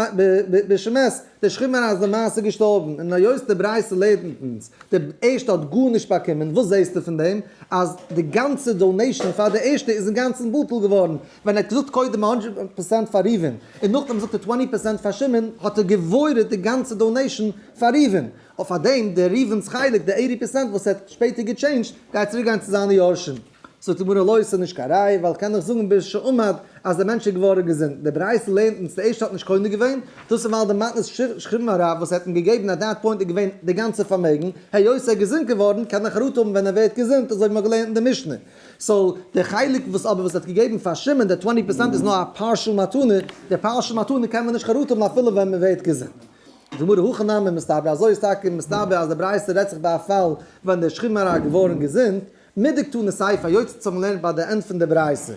בשמת, דער שכיב מרע איז למעשה געשטארבן, און היות די ברייתא לערנט אונז, די ערשטע האט גארנישט באקומען, וואס זעסטו פון דעם? אז די גאנצע donation פאר די ערשטע איז אינגאנצן בטל געווארן, ווען ער האט געזאגט קודם הונדרעט percent פאר ראובן, און נאכדעם זאגט ער twenty percent פאר שמעון, האט ער געוואוירעט די גאנצע donation פאר ראובן, אויף פאר דעם דער ראובן'ס חלק, די eighty percent וואס ער האט שפעטער געטשעינדזשט, גייט צוריק גיין צו זיינע יורשים. זאגט די גמרא לא, ס'איז נישט קיין ראיה, ווייל קען איך זאגן בשעמד אז דער מענטש איז געווארן געזונט, די ברייתא לערנט אונז די ערשטע האט נישט קונה געווען, דאס איז ווייל די מתנת שכיב מרע וואס ער האט אים געגעבן at that point איז געווען די גאנצע פארמעגן, היות ער איז געזונט געווארן קען ער חרטה האבן ווען ער ווערט געזונט, אזוי ווי מ'האט געלערנט אין די משנה. so די חלק וואס אבער וואס ער האט געגעבן פאר שמעון די twenty percent איז נאר א partial מתנה, די partial מתנה קען מען נישט חרטה האבן אפילו ווען מ'ווערט געזונט. די גמרא הכי נמי מסתברא, אזוי איז טאקע מסתבר אז די ברייתא רעדט זיך ביי א פאל ווען דער שכיב מרע איז געווארן געזונט, מדקתני סיפא היות אונז האבן געלערנט ביי די end פון די ברייתא,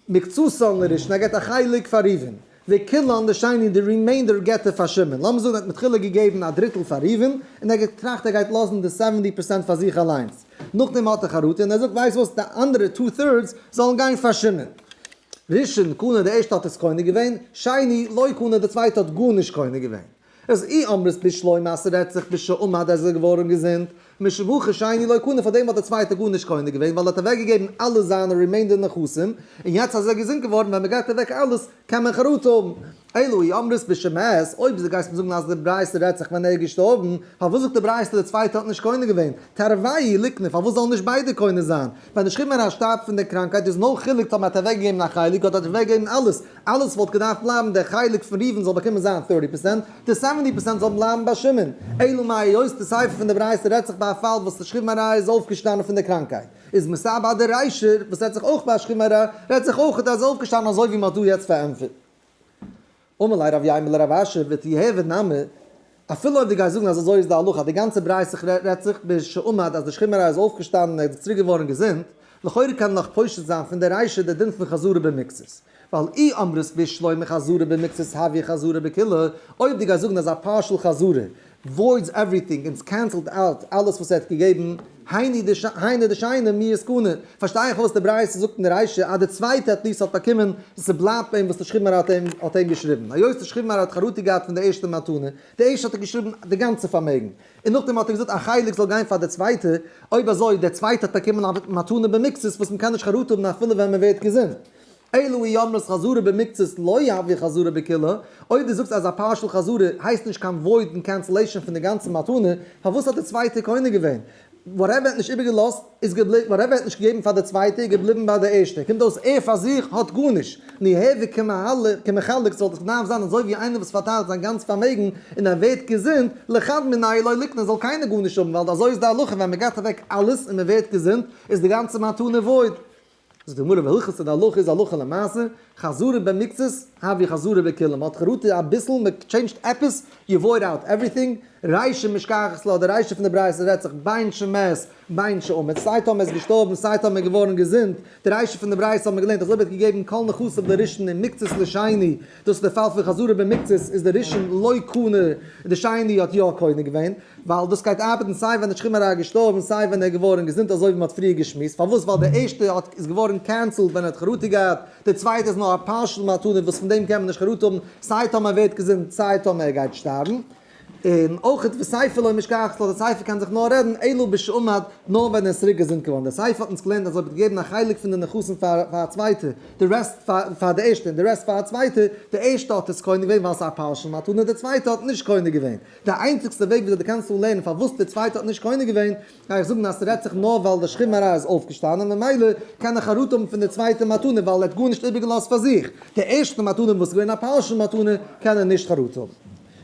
מקצתן לראשון ער געבט א חלק פאר ראובן, וכולן לשני די remainder געבט ער פאר שמעון, לאמיר זאגן ער האט מתחילה געגעבן א דריטל פאר ראובן, און ער האט געטראכט ער גייט לאזן די seventy percent פאר זיך אליינס, נאכדעם האט ער חרטה און ער זאגט ווייסט וואס די אנדערע two thirds זאלן גיין פאר שמעון. ראשון קנה די ערשטע האט עס קונה געווען, שני לא קנה די צווייטע האט גארנישט קונה געווען. איז אי אמרת בשלמא אז ס'רעדט זיך בשעמד אז ער איז געווארן געזונט, משום הכי שני לא קנה פאר דעם האט דער צווייטער גארנישט קונה געווען ווייל ער האט אוועק געגעבן אלע זיינע remainder נכסים, און יעצט אז ער איז געזונט געווארן ווען מ'געבט אוועק אלעס קען מען חרטה האבן. אלא אי אמרת בשמת, אויב דו גייסט מיר זאגן אז די ברייתא רעדט זיך ווען ער איז געשטארבן, פארוואס זאגט די ברייתא דער צווייטער האט נישט קונה געווען? תרוייהו ליקנו, פארוואס זאלן נישט ביידע קונה זיין? ווען די שכיב מרע שטארבט פון דער קראנקהייט איז no חילוק טאמער האט ער אוועקגעגעבן א חלק אדער האט ער אוועקגעגעבן אלעס, אלעס וואלט געדארפט בלייבן, דער חלק פון ראובן זאל באקומען זיין thirty percent, די seventy percent זאל בלייבן ביי שמעון. אלא מאי היות די סיפא פון די ברייתא רעדט זיך ביי א פאל וואס די שכיב מרע איז אויפגעשטאנען פון דער קראנקהייט, איז מסתברא די רישא וואס רעדט זיך אויך ביי א שכיב מרע, רעדט זיך אויך אז ער איז אויפגעשטאנען אזוי ווי מען האט דא יעצט פארענטפערט. אמר ליה רב יימר לרב אשי ותיהוי נמי, אפילו אויב דו גייסט זאגן אז אזוי איז די הלכה אז די גאנצע ברייתא רעדט זיך בשעמד אז די שכיב מרע איז אויפגעשטאנען און ער איז צוריק געווארן געזונט, לכאורה קען נאך פושט זיין פון די רישא די דין פון חזרה במקצת, ווייל אי אמרת בשלמא חזרה במקצת הויא חזרה בכולה, אויב דו גייסט זאגן אז א partial חזרה voids everything און ס'קענסעלט out אלעס וואס ער האט געגעבן, היינו דשני מיהת קני, פארשטיי איך פארוואס די ברייתא זאגט אין די רישא אז די צווייטע at least האט באקומען און ס'בלייבט ביי אים וואס די שכיב מרע האט אים געשריבן, היות די שכיב מרע האט חרטה געהאט פון די ערשטע מתנה, די ערשטע האט ער געשריבן די גאנצע פארמעגן, און נאכדעם האט ער געזאגט א חלק זאל גיין פאר די צווייטע, אויב אזוי די צווייטע האט באקומען א מתנה במקצת וואס מ'קען נישט חרטה האבן אפילו ווען מ'ווערט געזונט. אלא אי אמרת חזרה במקצת לא הויא חזרה בכולה, אויב דו זאגסט אז א partial חזרה הייסט נישט קיין void און cancellation פון די גאנצע מתנה, פארוואס האט די צווייטע קונה געווען? Whatever ער האט נישט איבערגעלאזט איז געבליבן, whatever ער האט נישט געגעבן פאר די צווייטע איז געבליבן ביי די ערשטע, קומט אויס ער פאר זיך האט גארנישט, ניהווי כמחלק זאל דאך דארף זיין אזוי ווי איינער וואס פארטיילט זיין גאנץ פארמעגן און ער ווערט געזונט, לחד מינייהו לא ליקני זאל קיינער גארנישט האבן ווייל אזוי איז די הלכה ווען מען געבט אוועק אלעס און מען ווערט געזונט איז די גאנצע מתנה void. זאגט די גמרא והלכתא די הלכה איז הלכה למעשה, חזרה במקצת, הויא חזרה בכולה, מען האט חרטה אביסל, מען change ט עפעס, you void out everything, רישא משכחת לה, די רישא פון די ברייתא רעדט זיך בין שמת בין שעמד, סיי טאמער איז געשטארבן סיי טאמער געווארן געזונט, די רישא פון די ברייתא האט מען געלערנט אז אויב ער האט געגעבן כל נכסיו לראשון און מקצת לשני, דאס איז די פאל פון חזרה במקצת איז די ראשון לא קנה און די שני האט יא קונה געווען, ווייל דאס גייט ארבעטן סיי ווען די שכיב מרע איז געשטארבן סיי ווען ער איז געווארן געזונט אזוי ווי מען האט פריער געשמועסט, פארוואס ווייל די ערשטע האט איז געווארן cancelled ווען ער האט חרטה געהאט, די צווייטע איז נאר א partial מתנה וואס פון דעם קען מען נישט חרטה האבן סיי טאמער ער ווערט געזונט סיי טאמער ער גייט שטארבן. און אויך וסיפא לא משכחת לה, די סיפא קען זיך נאר רעדן אלא בשעמד, נאר ווען ער איז צוריק געזונט געווארן. די סיפא האט אונז געלערנט אז אויב האט געגעבן א חלק פון די נכסים פאר א צווייטע, די rest פאר די ערשטע און די rest פאר א צווייטע, די ערשטע האט עס קונה געווען ווייל ס'איז א partial מתנה, די צווייטע האט נישט קונה געווען. די איינציגסטע וועג וויאזוי דו קענסט לערנען פארוואס די צווייטע האט נישט קונה געווען, גיי איך זאגן אז ס'רעדט זיך נאר ווייל די שכיב מרע איז אויפגעשטאנען ממילא קען ער חרטה האבן פון די צווייטע מתנה ווייל ער האט גארנישט איבערגעלאזט פאר זיך, די ערשטע מתנה וואס איז געווען א partial מתנה קען ער נישט חרטה האבן.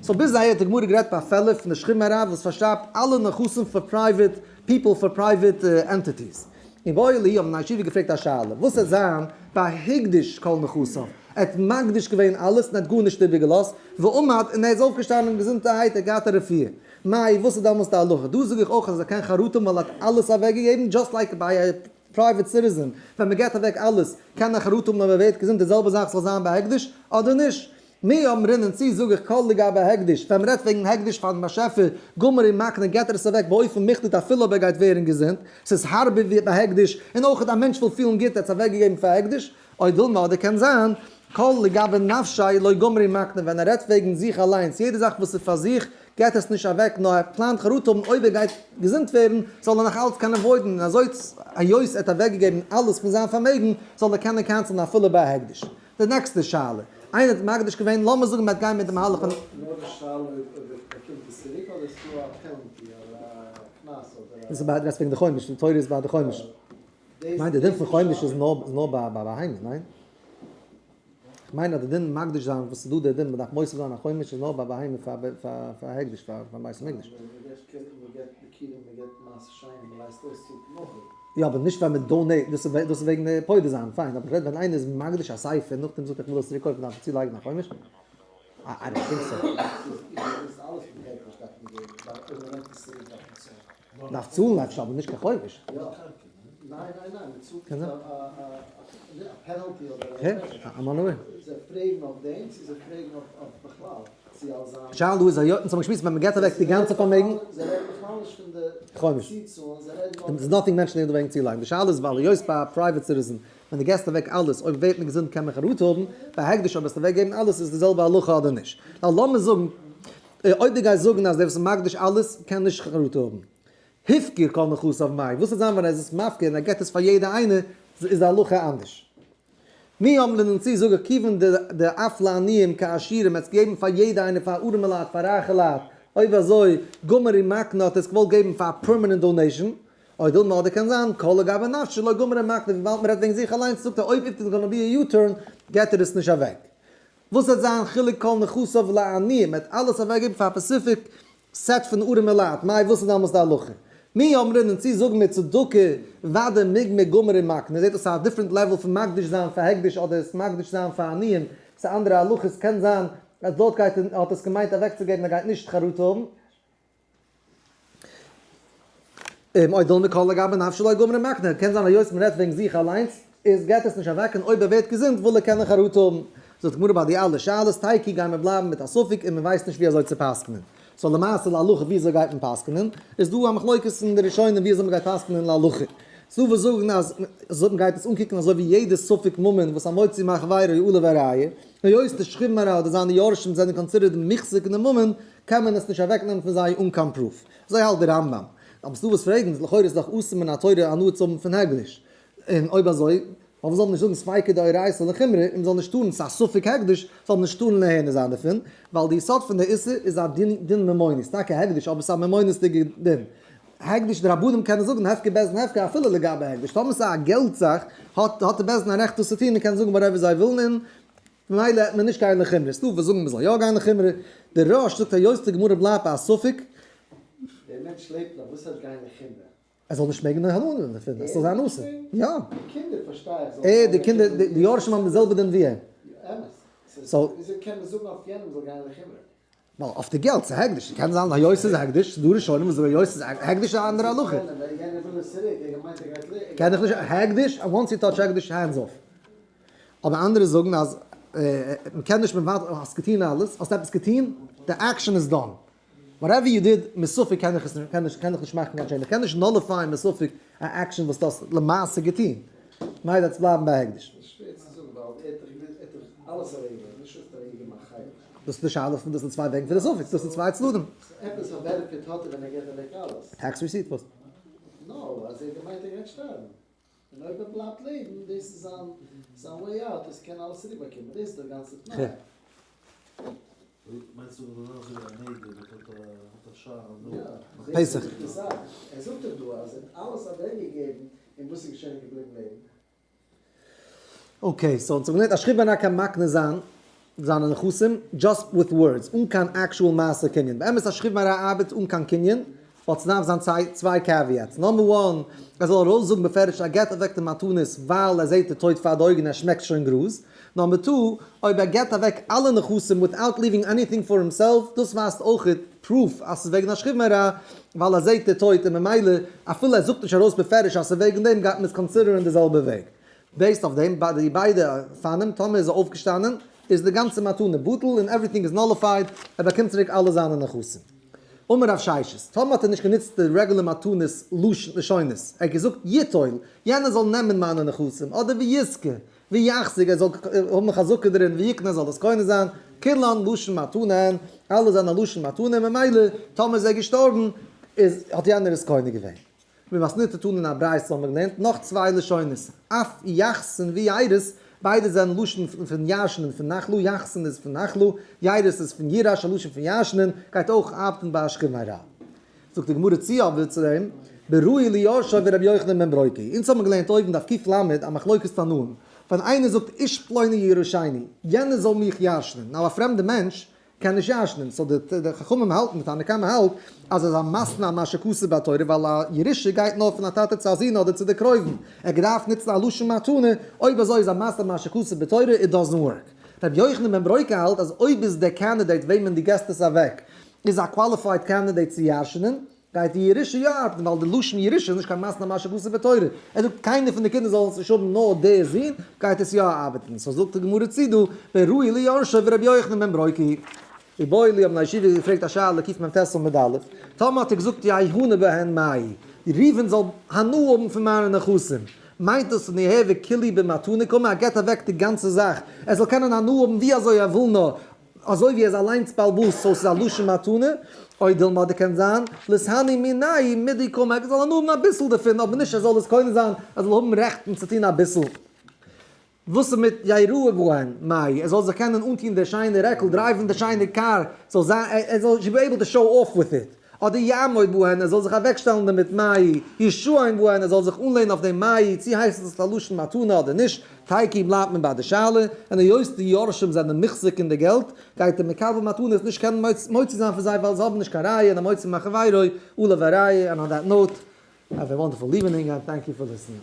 So ביז אהער האט די גמרא גערעדט ביי פעלער פון די שכיב מרע וואס פארשרייבט אלע נכסים פאר private people פאר private entities. איבעיא להו האבן בני ישיבה געפרעגט א שאלה, וואס וועט זיין ביי הקדיש כל נכסיו, ער האט מקדיש געווען אלעס און ער האט גארנישט איבערגעלאזט, ועמד און ער איז אויפגעשטאנען געזונטערהייט ער האט געהאט א רפואה, מאי וואס איז דעמאלס די הלכה, דא זאג איך אויך אז ער קען חרטה האבן ווייל ער האט אלעס אוועקגעגעבן, just like ביי א private citizen ווען מען געבט אוועק אלעס קען ער חרטה האבן אויב ער ווערט געזונט די זעלבע זאך זאל זיין ביי הקדש אדער נישט. מי אמרינן צי זאג איך כל לגבי הקדש, ווען מ'רעדט וועגן הקדש פארן באשעפער, גמר ומקנה געט ער עס אוועק באופן מוחלט אפילו אויב ער גייט ווערן געזונט, ס'איז הארבער ווי ביי הקדש, און אויך א מענטש וויל פילן גוט ער האט עס אוועקגעגעבן פאר הקדש, או דילמא אדער קען זיין, כל לגבי נפשיה לא גמר ומקנה ווען ער רעדט וועגן זיך אליינס יעדע זאך וואס איז פאר זיך געט עס נישט אוועק נאר ער פלאנט חרטה האבן אויב ער גייט געזונט ווערן זאל ער נאך אלץ קענען void ן און אזוי היות ער האט אוועקגעגעבן אלעס פון זיין פארמעגן זאל ער קענען cancel ן אפילו ביי הקדש. די נעקסטע שאלה, איינער האט מקדיש געווען, לאמיר זאגן מ'וועט גיין מיט די מהלך פון. נאר די שאלה איז אויב ער באקומט עס צוריק אדער איז דא א penalty אדער א קנס אדער א. דאס איז ביי דאס וועגן די חומש, די תורה איז ביי די חומש. כ'מיין די דין פון חומש איז נאר איז נאר ביי ביי בהמות, ניין? כ'מיין אז די דין מקדיש זיין וואס איז דא די דין מ'דארף מוסיף זיין א חומש איז נאר ביי בהמה פאר פאר פאר הקדש פאר פאר בית המקדש. יא אבער נישט ווען מען donate, דאס איז וועגן די פודה זיין, פיין, אבער איך רעד ווען איינער איז מקדיש א ספר און נאכדעם זאגט איך וויל עס צוריק קויפן דארף ער צולייגן א חומש? I don't think so. דארף צאלן אפשר אבער נישט קיין חומש. קען זיין. I'm on the way. שאלה דא איז היות אונז האבן געשמועסט ווען מ'געט אוועק די גאנצע פארמעגן. חומש. There's nothing mentioned דא וועגן צולייגן. די שאלה איז ווייל היות ביי א private citizen ווען דו געסט אוועק אלעס אויב ווערט מען געזונט קען מען חרטה האבן, ביי הקדש אויב וועסטו אוועק געבן אלעס איז די זעלבע הלכה אדער נישט. נאר לאמיר זאגן אויב דו גייסט זאגן אז דער וואס איז מקדיש אלעס קען נישט חרטה האבן. הפקיר כל נכסיו מאי, וואס וועט זיין ווען ער איז עס מפקיר און ער געבט עס פאר יעדע איינער, איז די הלכה אנדערש. מי אמרינן צי זאג איך כיוון דאף לעניים כעשירים ער האט עס געגעבן פאר יעדע איינער פאר ארעמע לייט פאר רייכע לייט, אויב אזוי גמר ומקנה האט ער עס געוואלט געבן פאר א permanent donation, או דילמא אדער קען זיין כל לגבי נפשיה לא גמר ומקנה וויבאלד מען רעדט וועגן זיך אליינס זאגט ער אויב if there's gonna be a U-turn געט ער עס נישט אוועק. וואס וועט זיין חילוק כל נכסיו לעניים ער האט אלעס אוועקגעגעבן פאר א specific set פון ארעמע לייט, מאי וואס איז דאמאלס די הלכה? מי אמרינן צי זאגן מיר צדקה ודאי מיגמר גמר ומקנה, זעט אויס א different level פון מקדיש זיין פאר הקדש אדער עס מקדיש זיין פאר עניים, ס'איז אנדערע הלכות, קען זיין אז דארט גייט האט עס געמיינט אוועקצוגעבן ער גייט נישט חרטה האבן. או דילמא כל לגבי נפשיה לא גמר ומקנה, קען זיין היות מ'רעדט וועגן זיך אליינס, איז געט עס נישט אוועק און אויב ער ווערט געזונט וויל ער קענען חרטה האבן. זאגט די גמרא ביי די אלע שאלות תיקו גייען מיר בלייבן מיט א ספק און מ'ווייסט נישט ווי אזוי צו פסק'נען. So למעשה להלכה ווי אזוי גייט מען פסק'נען? איז דא א מחלוקת אין די ראשונים ווי אזוי מ'גייט פסק'נען להלכה. ס'דא וואס זאגן אז מ'גייט עס אנקוקן אזוי ווי יעדע ספק ממון וואס המוציא מחבירו עליו הראיה, היות די שכיב מרע אדער זיינע יורשים זענען considered מוחזק אין די ממון, קען מען עס נישט אוועקנעמען פון זיי אן קיין proof. אזוי האלט די רמב ם. אבער ס'דא וואס פרעגן, לכאורה איז דאך אסור מן התורה הנאה צו האבן פון הקדש. און אויב אזוי, פארוואס זאל מען נישט זאגן ספיקא דאורייתא לחומרא און מ'זאל נישט טארן, ס'איז א ספק הקדש, זאל מען נישט טארן נהנה זיין דערפון, ווייל די יסוד פון די איסור איז א דין ממוני, ס'איז טאקע הקדש אבער ס'איז א ממונות'דיגע דין. הקדש די רבנים קענען זאגן הפקר בית דין הפקר אפילו לגבי הקדש, טאמער ס'איז א געלט זאך האט האט די בית דין א רעכט דאס צו טון און קען זאגן whatever זיי ווילן און ממילא העט מען נישט גיין לחומרא, ס'דא וואס זאגן מ'זאל יא גיין לחומרא, דער ראש זאגט היות די גמרא בלייבט א ספק. דער מענטש לעבט נאך, וואס הייסט גיין לחומרא? ער זאל נישט מעגן הנאה האבן דערפון, עס זאל זיין אסור, יא. די קינדער פארשטיי איך זאלן ער, די קינדער, די יורשים האבן די זעלבע דין ווי אים. יא, אמת. סאו וויאזוי קען מען זאגן אויף יענעם זאל גיין לחומרא? ווייל אויף די געלט, ס'איז הקדש, קען זיין היות ס'איז הקדש, ס'איז דא ראשונים וואס זאגן היות ס'איז הקדש איז א אנדערע הלכה. קען איך נישט, הקדש, once you touch הקדש, hands off. אבער אנדערע זאגן אז מ'קען נישט מבטל, האסט געטון אלעס, האסט עפעס געטון, די action איז done. Whatever you did, מספק קען איך עס נישט, קען איך נישט מאכן קיין change, איך קען נישט nullify ען מספק א action וואס דו האסט למעשה געטון. מילא דארף עס בלייבן ביי הקדש. ס'איז שווער צו זאגן ווייל ער האט דאך אלעס אוועקגעגעבן, נישט אז ער האט אוועקגעגעבן א חלק. דאס איז די שאלה פון דאס זענען צוויי וועגן פון די ספק, דאס זענען צוויי צדדים. עפעס א benefit האט ער ווען ער געבט אוועק אלעס. Tax receipt וואס? No, אז ער האט געמיינט ער גייט שטארבן. און אויב ער בלייבט לעבן, דאס איז זיין זיין way out, עס קען אלעס צוריק באקומען, דאס איז דער גאנצער תנאי. מיינסט דו זאל זיין אזוי ווי א נדר וואס האט האט א שאלה יא, פסח. ער זאגט דאך דא אז ער האט אלעס אוועקגעגעבן און וואס איז געשען ער איז געבליבן לעבן. Okay, so אונז האבן געלערנט אז שכיב מרע קען מקנה זיין זיינע נכסים just with words, אן קיין actual מעשה קנין. באמת א שכיב מרע ארבעט אן קיין קנין, ווייל ס'דארף זיין צוויי caveats. Number one, ער זאל ארויסזאגן בפירוש ער געט אוועק די מתנות ווייל ער זעט די טויט פאר די אויגן ער שמעקט שוין גראז. Number two, אויב ער געט אוועק אלע נכסים without leaving anything for himself, דאס ווייזט אויכעט proof אז ס'איז וועגן א שכיב מרע, ווייל ער זעט די טויט און ממילא אפילו ער זאגט נישט ארויס בפירוש אז ס'איז וועגן דעם גייט מען עס consider ען די זעלבע וועג. Based אויף דעם ביי די ביידע אופנים, טאמער איז ער אויפגעשטאנען איז די גאנצע מתנה בטל און everything איז nullified, ער באקומט צוריק אלע זיינע נכסים. אמר רב ששת, טאמער האט ער נישט גענוצט די רעגולער מתנות לשונות, ער האט געזאגט יטול, יענער זאל נעמען מיינע נכסים, אדער ויזכה, ויחזיק, ער זאל האבן חזקה דערין, ויקנה, ער זאל עס קונה זיין, כולן לשון מתנה הן, אלע זענען א לשון מתנה, ממילא טאמער איז ער געשטארבן, איז האט יענער עס קונה געווען. במתניתא תנא אין א ברייתא האבן מיר געלערנט נאך צוויי לשונות, אף יחסן וירש, ביידע זענען לשון פון ירש'נען פון נחלה, יחסן איז פון נחלה, ירש איז פון יירש א לשון פון ירש'נען, גייט אויך ארבעטן ביי שכיב מרע. זאגט די גמרא צו אבער צו דעם, בראוי ליורשיו ורבי יוחנן בן ברוקה. אונז האבן געלערנט אויבן דף קל א מחלוקת תנאים, ווען איינער זאגט איש פלוני ירשני, יענער זאל מיך ירש'נען, now א פרעמדע מענטש קען נישט ירש'נען, so די חכמים האלטן, די תנא קמא האלט, אז עס איז א מתנה על מה שכתוב בתורה, ווייל א ירושה גייט נאר פון א טאטע צו א זון אדער צו די קרובים, ער געדארפט נוצן א לשון מתנה, אויב אזוי איז א מתנה על מה שכתוב בתורה, it doesn't work. רבי יוחנן בן ברוקה האלט אז אויב איז דער candidate וועמען דו געסט עס אוועק איז א qualified candidate צו ירש'נען, גייט די ירושה יא ארבעטן, ווייל די לשון ירושה איז נישט קיין מתנה על מה שכתוב בתורה. ער זאגט קיינער פון די קינדער זאלן עס נישט האבן נאר דער זון, גייט עס יא ארבעטן. So זאגט די גמרא צו דא, בראוי ליורשיו ורבי יוחנן בן ברוקה. איבעיא להו האבן די ישיבה געפרעגט א שאלה קמ"ט עמוד א', טאמער האט ער געזאגט יהנה בהן מהו, ראובן זאל הנאה האבן פון מיינע נכסים, מיינט דאס ניהוו כולהו במתנה קאמר, ער געבט אוועק די גאנצע זאך, ער זאל קענען הנאה האבן ווי אזוי ער וויל נאר, אזוי ווי ער איז אליינס בעל הבית, so ס'איז א לשון מתנה, או דילמא אדער קען זיין, ליתהני מינייהו מידי קאמר, ער זאל הנאה האבן אביסל דערפון, אבער נישט ער זאל עס קונה זיין, ער זאל האבן רעכטן צו טון אביסל. וואס איז מיט יראה בהן מהו, ער זאל זיך קענען אנטון די שיינע רעקל, drive ן די שיינע קאר, זאל זיין, ער זאל should be able to show off with it. אדער יעמוד בהן, ער זאל זיך אוועקשטעלן דערמיט מהו, ישען בהן, ער זאל זיך אנלענען אויף דעם מהו, צי הייסט עס א לשון מתנה אדער נישט, תיקו בלייבט מען ביי די שאלה, און היות די יורשים זענען מוחזק אין די געלט, גייט דער מקבל מתנות נישט קענען מוציא זיין פון זיי ווייל זיי האבן נישט קיין ראיה, און המוציא מחבירו עליו הראיה, and on that note, have a wonderful evening and thank you for listening.